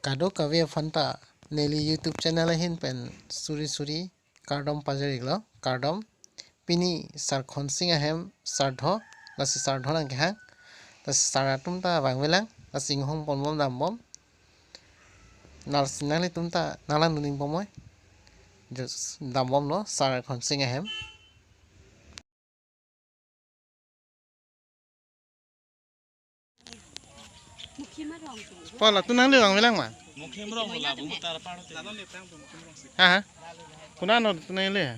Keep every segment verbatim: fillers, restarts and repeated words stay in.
Kadokave aphan ta neli YouTube channel ahin pen suri suri kardom pajir-iklo, kardom. Pini Sar Khonsing ahem sardho, lasi sardho nangkehang. Lasi sar atum ta vangvelang, lasi inghong ponbom dambom. Lasi nanglitum ta nanglang dunbomnoi. Just dambomlo Sar Khonsing ahem. Pala tu nangli vangvelang ma? Mukhim rong la bu mutar par te. Ha ha. Kuna no tu nangli ha?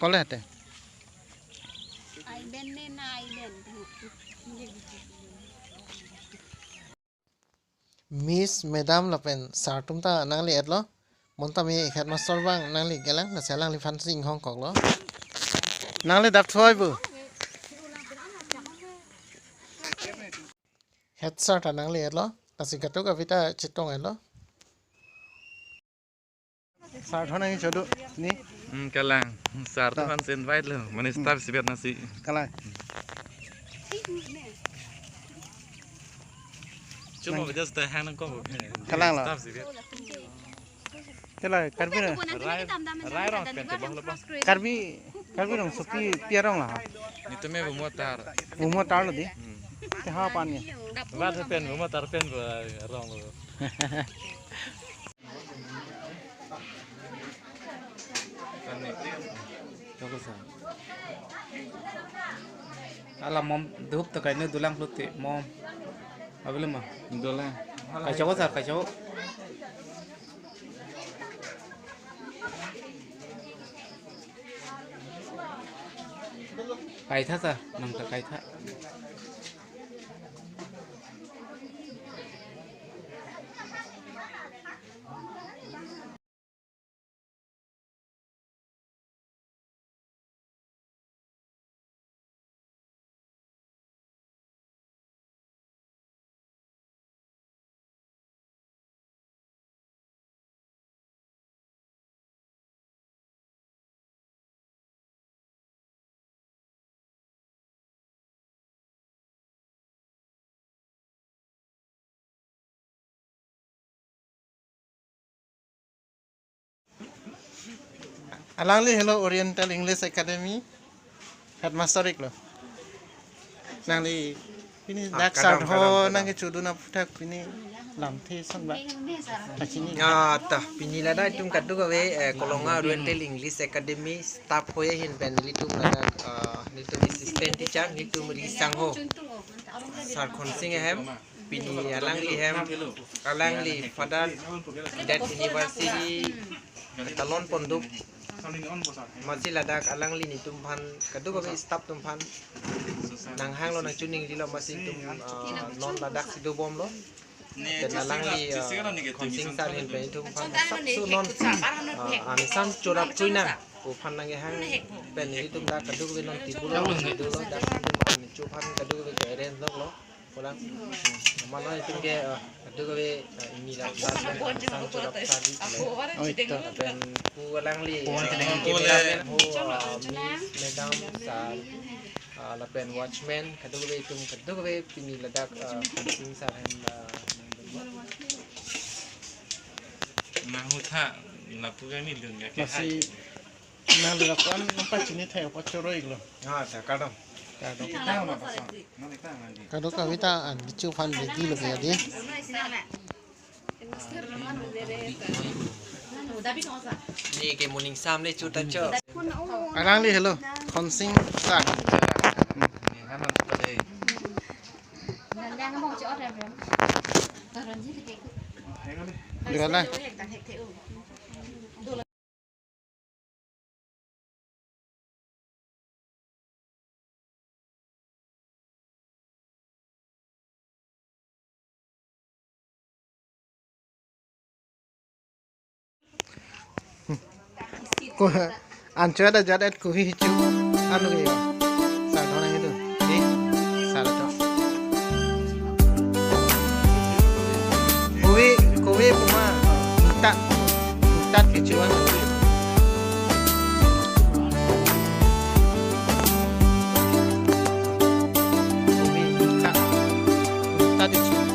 Kole hate. Ai ben ne na ai ben. Miss, madam lapen sar atum ta nangli-etlo. Bonta mi headmaster abang nangli kelang, lasi alangliphan si inghongkoklo. Nangli dap thoi bu. Head sar ta nangli-etlo, lasi kadokave ta chetong-etlo. Sar thon nangkecho do, ni? Hmm, kalang. Sar ta. Thon si invite lo. Mane staff sibet nasi. Kalang. Cuma nang- just the hang nang ko. Kalang lo. Staff sibet. Kala, Karbi na. Rai, rai rong pen te bang lo bang. Karbi, Karbi rongsopi pi arong la? Netum ke Bumotar. Bumotar lo di. Hmm. Te ha pan ya. Ba te pen Bumotar pen ba rong lo. Coba sa. Ala mom dhup ta kaine dolang fluti mom. Abele ma. Dolang. Kaicho sar, kaicho. Kaitha sar, nang ta kaitha. Alangli helo Oriental English Academy headmaster iklo. Nangli pini ah, dak kadam, sardho kadam, kadam. Nangkechodun aphuthak pini lamthe ason ba. Kachini. Ah, ta, pini ladak itum kadokave, eh, Kolonga Oriental English Academy staff hoi ahin pen nelitum ladak, ah, nelitum assistant teacher, nelitum risangho. Sar Khonsing ahem, pini alangli hem, alangli Father Death Anniversary, talon pondup, masi ladak alangli netum aphan, kadokave staff atum aphan, nanghanglo nangchoningrilo masi netum, ah, non ladak si dobomlo. Pen alangli, ah, Khonsing sar ahin pen netum aphan asapso non, ah, anisam chorap chuina. Ko aphan nangkehang pen netum dak kadokave non tibulo, tibulo dak netum aphan necho aphan kadokave ke-arrange loklo. Kolang. Mano netum ke, ah, kadokave, ah, ini dak dak anisam chorap sar di. Oh, ito. Pen ko alangli, ah, cameraman ho, ah, Miss, madam, sar, ah, lapen watchman, kadokave itum, kadokave pini ladak, ah, Khonsing sar ahem, ah, nang dun. Nang hutha, lapu kami lun ga ke masi hai. Nang lura kon nampa chini thai apa choro iklo. Ah, ta kadam. Kadam. Kita mana pasang? Mana kita mandi? Kadokave ta an kecho aphan ready lo ya di. Ni ke morning sam le chuta cho. Alangli helo, Khonsing sar. Ni hana chuta dei. Dura la. Ko ancho ada jat et kuhi hichu. Anu ke yo. Sar thona hidu. Di. Sar to. Kuhi, kuhi puma. Minta. Minta kichuan. Kuhi minta. Minta kichuan.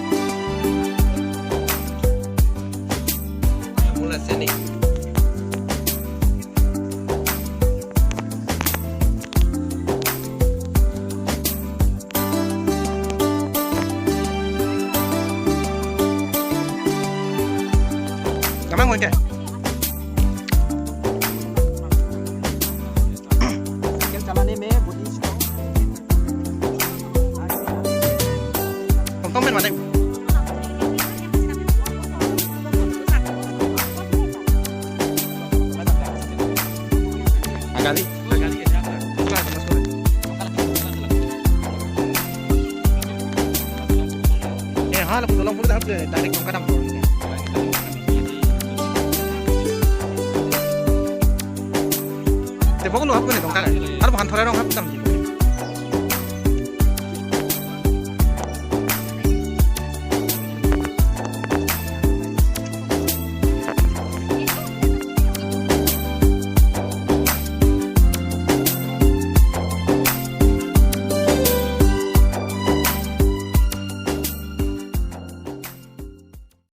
Okay. Cycle चलाने में बहुत ही strong। Tongtong pen mate. Agali. Eh, ha, lapu tolong pura hap le, direct tongka dam. Te boklo hap ne tongka. Ar bahan thora rong hap dam.